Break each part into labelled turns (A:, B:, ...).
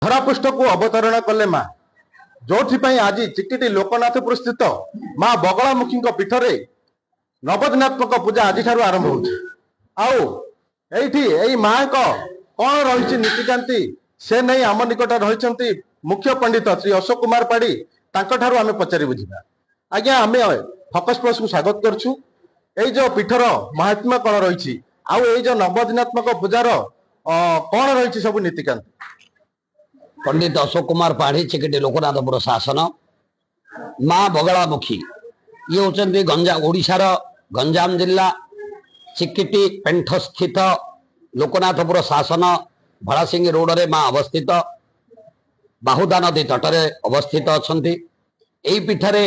A: ଧରାପୃଷ୍ଠକୁ ଅବତରଣ କଲେ ମା, ଯୋଉଥିପାଇଁ ଆଜି ଚିକିଟି ଲୋକନାଥପୁର ସ୍ଥିତ ମା ବଗଳାମୁଖୀଙ୍କ ପୀଠରେ ନବଦିନାତ୍ମକ ପୂଜା ଆଜିଠାରୁ ଆରମ୍ଭ ହେଉଛି। ଆଉ ଏଇଠି ଏଇ ମାଙ୍କ କଣ ରହିଛି ନୀତିକାନ୍ତି, ସେ ନେଇ ଆମ ନିକଟରେ ରହିଛନ୍ତି ମୁଖ୍ୟ ପଣ୍ଡିତ ଶ୍ରୀ ଅଶୋକ କୁମାର ପାଢୀ। ତାଙ୍କଠାରୁ ଆମେ ପଚାରି ବୁଝିବା। ଆଜ୍ଞା, ଆମେ ଫୋକସ୍ ପ୍ଲସକୁ ସ୍ୱାଗତ କରୁଛୁ। ଏଇ ଯୋଉ ପୀଠର ମହାତ୍ମ୍ୟ କଣ ରହିଛି ଆଉ ଏଇ ଯୋଉ ନବଦିନାତ୍ମକ ପୂଜାର କଣ ରହିଛି ସବୁ ନୀତିକାନ୍ତି?
B: ପଣ୍ଡିତ ଅଶୋକ କୁମାର ପାଢୀ, ଚିକିଟି ଲୋକନାଥପୁର ଶାସନ। ମା ବଗଳାମୁଖୀ ଇଏ ହେଉଛନ୍ତି ଓଡ଼ିଶାର ଗଞ୍ଜାମ ଜିଲ୍ଲା ଚିକିଟି ପେଣ୍ଠସ୍ଥିତ ଲୋକନାଥପୁର ଶାସନ ଭଳାସିଙ୍ଗି ରୋଡରେ ମା ଅବସ୍ଥିତ। ବାହୁଦା ନଦୀ ତଟରେ ଅବସ୍ଥିତ ଅଛନ୍ତି। ଏଇ ପୀଠରେ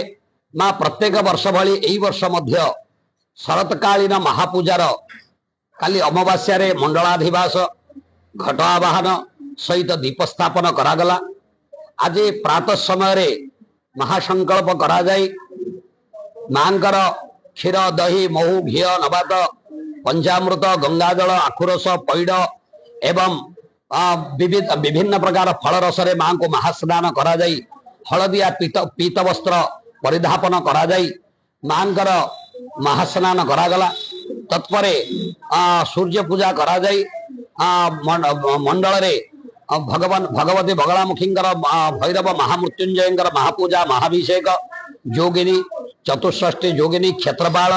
B: ମା ପ୍ରତ୍ୟେକ ବର୍ଷ ଭଳି ଏଇ ବର୍ଷ ମଧ୍ୟ ଶରତକାଳୀନ ମହାପୂଜାର କାଲି ଅମାବାସ୍ୟାରେ ମଣ୍ଡଳାଧିବାସ, ଘଟ ଆବାହନ ସହିତ ଦୀପ ସ୍ଥାପନ କରାଗଲା। ଆଜି ପ୍ରାତଃ ସମୟରେ ମହାସଂକଳ୍ପ କରାଯାଇ ମାଙ୍କର କ୍ଷୀର, ଦହି, ମହୁ, ଘିଅ, ନବାତ, ପଞ୍ଚାମୃତ, ଗଙ୍ଗାଜଳ, ଆଖୁରସ, ପଇଡ଼ ଏବଂ ବିଭିନ୍ନ ପ୍ରକାର ଫଳରସରେ ମାଙ୍କୁ ମହାସ୍ନାନ କରାଯାଇ ହଳଦିଆ ପୀତ ବସ୍ତ୍ର ପରିଧାପନ କରାଯାଇ ମାଙ୍କର ମହାସ୍ନାନ କରାଗଲା। ତତ୍ପରେ ସୂର୍ଯ୍ୟ ପୂଜା କରାଯାଇ ମଣ୍ଡଳରେ ଭଗବାନ ଭଗବତୀ ବଗଳାମୁଖୀଙ୍କର, ଭୈରବ ମହାମୃତ୍ୟୁଞ୍ଜୟଙ୍କର ମହାପୂଜା, ମହାଭିଷେକ, ଯୋଗିନୀ, ଚତୁଷ୍ଷଷ୍ଠୀ ଯୋଗିନୀ, କ୍ଷେତ୍ରପାଳ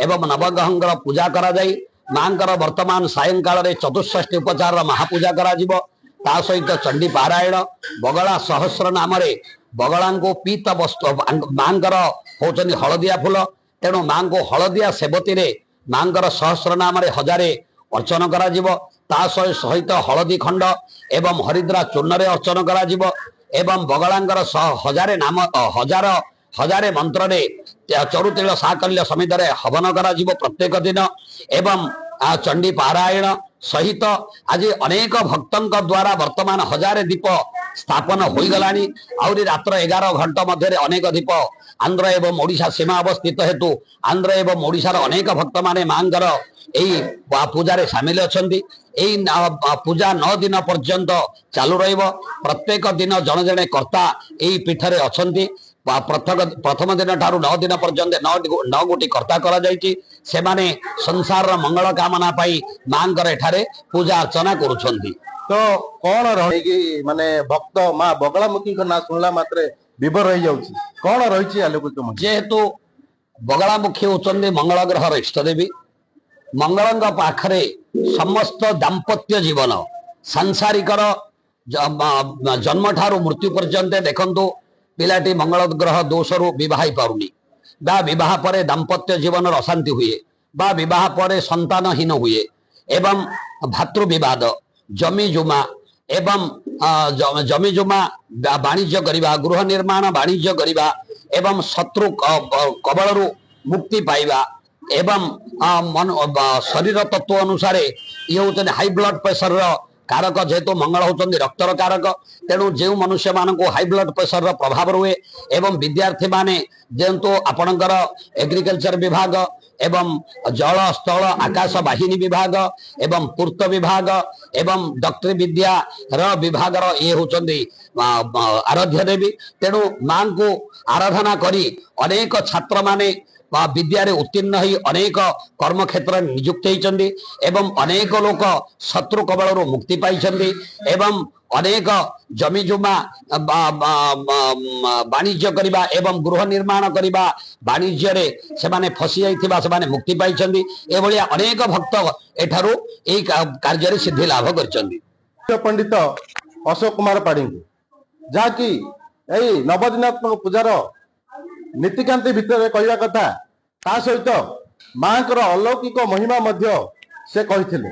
B: ଏବଂ ନବଗ୍ରହଙ୍କର ପୂଜା କରାଯାଇ ମାଙ୍କର ବର୍ତ୍ତମାନ ସାୟଂକାଳରେ ଚତୁଷ୍ଷଷ୍ଠୀ ଉପଚାରର ମହାପୂଜା କରାଯିବ। ତା ସହିତ ଚଣ୍ଡୀ ପାରାୟଣ, ବଗଳା ସହସ୍ର ନାମରେ ବଗଳାଙ୍କୁ ପୀତ ବସ୍ତ୍ର, ମାଙ୍କର ହଉଛନ୍ତି ହଳଦିଆ ଫୁଲ, ତେଣୁ ମାଙ୍କୁ ହଳଦିଆ ସେବତୀରେ ମାଙ୍କର ସହସ୍ର ନାମରେ 1000 ଅର୍ଚ୍ଚନ କରାଯିବ। ତା ସହିତ ହଳଦୀ ଖଣ୍ଡ ଏବଂ ହରିଦ୍ରା ଚୂର୍ଣ୍ଣରେ ଅର୍ଚ୍ଚନ କରାଯିବ ଏବଂ ବଗଳାଙ୍କର 1000 ନାମ, 1000 1000 ମନ୍ତ୍ରରେ ଚରୁତିଳ ସାକଲ୍ୟ ସମିତରେ ହବନ କରାଯିବ ପ୍ରତ୍ୟେକ ଦିନ। ଏବଂ ଚଣ୍ଡୀ ପାରାୟଣ ସହିତ ଆଜି ଅନେକ ଭକ୍ତଙ୍କ ଦ୍ୱାରା ବର୍ତ୍ତମାନ 1000 ଦୀପ ସ୍ଥାପନ ହୋଇଗଲାଣି। ଆହୁରି ରାତ୍ର 11 ଘଣ୍ଟା ମଧ୍ୟରେ ଅନେକ ଦୀପ, ଆନ୍ଧ୍ର ଏବଂ ଓଡ଼ିଶା ସୀମା ଅବସ୍ଥିତ ହେତୁ ଆନ୍ଧ୍ର ଏବଂ ଓଡ଼ିଶାର ଅନେକ ଭକ୍ତମାନେ ମାଙ୍କର ଏଇ ପୂଜାରେ ସାମିଲ ଅଛନ୍ତି। ଏଇ ପୂଜା 9 ଦିନ ପର୍ଯ୍ୟନ୍ତ ଚାଲୁ ରହିବ। ପ୍ରତ୍ୟେକ ଦିନ ଜଣେ ଜଣେ କର୍ତ୍ତା ଏଇ ପୀଠରେ ଅଛନ୍ତି। ପ୍ରଥମ ଦିନ ଠାରୁ 9 ଦିନ ପର୍ଯ୍ୟନ୍ତ 9 ଗୋଟି କର୍ତ୍ତା କରାଯାଇଛି। ସେମାନେ ସଂସାରର ମଙ୍ଗଳ କାମନା ପାଇଁ ମାଙ୍କର ଏଠାରେ ପୂଜା ଅର୍ଚ୍ଚନା କରୁଛନ୍ତି।
A: ତ କଣ ରହିକି ମାନେ ଭକ୍ତ ମା ବଗଳାମୁଖୀଙ୍କ ନାଁ ଶୁଣିଲା ମାତ୍ରେ ବିଭୋର ହେଇଯାଉଛି, କଣ ରହିଛି ଆଲୋକିକ ମହିମା?
B: ଯେହେତୁ ବଗଳାମୁଖୀ ହେଉଛନ୍ତି ମଙ୍ଗଳ ଗ୍ରହର ଇଷ୍ଟଦେବୀ, ମଙ୍ଗଳଙ୍କ ପାଖରେ ସମସ୍ତ ଦାମ୍ପତ୍ୟ ଜୀବନ, ସାଂସାରିକର ଜନ୍ମ ଠାରୁ ମୃତ୍ୟୁ ପର୍ଯ୍ୟନ୍ତ, ଦେଖନ୍ତୁ ପିଲାଟି ମଙ୍ଗଳ ଗ୍ରହ ଦୋଷରୁ ବିବାହ ହେଇପାରୁନି, ବା ବିବାହ ପରେ ଦାମ୍ପତ୍ୟ ଜୀବନର ଅଶାନ୍ତି ହୁଏ, ବା ବିବାହ ପରେ ସନ୍ତାନହୀନ ହୁଏ, ଏବଂ ଭାତୃବିବାଦ, ଜମି ଜୁମା ଏବଂ ଜମି ଜୁମା ବାଣିଜ୍ୟ କରିବା, ଗୃହ ନିର୍ମାଣ ବାଣିଜ୍ୟ କରିବା ଏବଂ ଶତ୍ରୁ କବଳରୁ ମୁକ୍ତି ପାଇବା ଏବଂ ଶରୀର ତତ୍ତ୍ୱ ଅନୁସାରେ ଇଏ ହେଉଛନ୍ତି ହାଇ ବ୍ଲଡ ପ୍ରେସରର କାରକ। ଯେହେତୁ ମଙ୍ଗଳ ହେଉଛନ୍ତି ରକ୍ତର କାରକ, ତେଣୁ ଯେଉଁ ମନୁଷ୍ୟମାନଙ୍କୁ ହାଇ ବ୍ଲଡ ପ୍ରେସରର ପ୍ରଭାବ ରୁହେ ଏବଂ ବିଦ୍ୟାର୍ଥୀମାନେ ଯେହେତୁ ଆପଣଙ୍କର ଏଗ୍ରିକଲଚର ବିଭାଗ ଏବଂ ଜଳ, ସ୍ଥଳ, ଆକାଶ ବାହିନୀ ବିଭାଗ ଏବଂ ପୂର୍ତ୍ତ ବିଭାଗ ଏବଂ ଡକ୍ଟରୀ ବିଦ୍ୟାର ବିଭାଗର ଇଏ ହେଉଛନ୍ତି ଆରାଧ୍ୟ ଦେବୀ। ତେଣୁ ମାଙ୍କୁ ଆରାଧନା କରି ଅନେକ ଛାତ୍ରମାନେ ବିଦ୍ୟାରେ ଉତ୍ତୀର୍ଣ୍ଣ ହୋଇ ଅନେକ କର୍ମକ୍ଷେତ୍ରରେ ନିଯୁକ୍ତ ହେଇଛନ୍ତି ଏବଂ ଅନେକ ଲୋକ ଶତ୍ରୁ କବଳରୁ ମୁକ୍ତି ପାଇଛନ୍ତି ଏବଂ ଅନେକ ଜମି ଜୁମା ବାଣିଜ୍ୟ କରିବା ଏବଂ ଗୃହ ନିର୍ମାଣ କରିବା ବାଣିଜ୍ୟରେ ସେମାନେ ଫସି ଯାଇଥିବା ସେମାନେ ମୁକ୍ତି ପାଇଛନ୍ତି। ଏଭଳିଆ ଅନେକ ଭକ୍ତ ଏଠାରୁ ଏଇ କାର୍ଯ୍ୟରେ ସିଦ୍ଧି ଲାଭ କରିଛନ୍ତି।
A: ପଣ୍ଡିତ ଅଶୋକ କୁମାର ପାଢୀଙ୍କୁ, ଯାହାକି ଏଇ ନବଦିନାତ୍ମକ ପୂଜାର ନୀତିକାନ୍ତି ଭିତରେ କହିବା କଥା, ତା ସହିତ ମାଙ୍କର ଅଲୌକିକ ମହିମା ମଧ୍ୟ ସେ କହିଥିଲେ।